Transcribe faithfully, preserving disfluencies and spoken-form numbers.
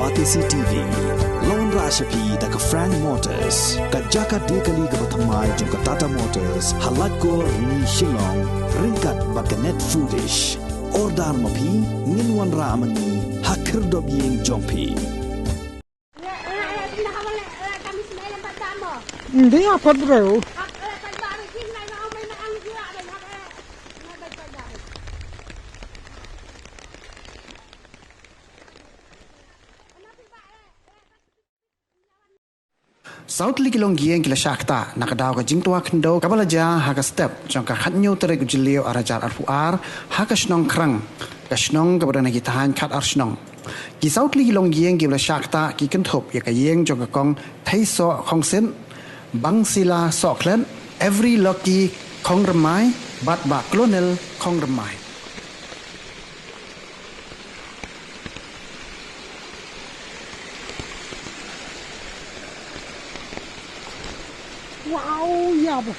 Batesi T V. La wanrah sha phi da ka Frank Motors, ka jaka die kali kaba thymmai jong ka Tata Motors ha Laitkor, Rni, Shillong, ryngkat bad ka Net Foodish. Order ma phi, ngin wanrah ma ngi ha khyrdop ïing jong phi. Ndi a pat breu. Saw tylli ki longïing ki la shah ktah na ka daw ka jingtwa khyndew kaba la jia ha ka step jong ka khathynñiew tarik u Jylliew ar hajar arphew ar ha ka shnong Khrang, ka shnong kaba don ha ki thaiñ khatar shnong. Ki saw tylli ki longïing kiba la shah ktah ki kynthup ïa ka ïing jong ka Kong Theisoh Khongsit, Bangsila Sohkhlet, Every Lucky Khongrymmai bad Bah Klonel Khongrymmai. Wow, ïa ba.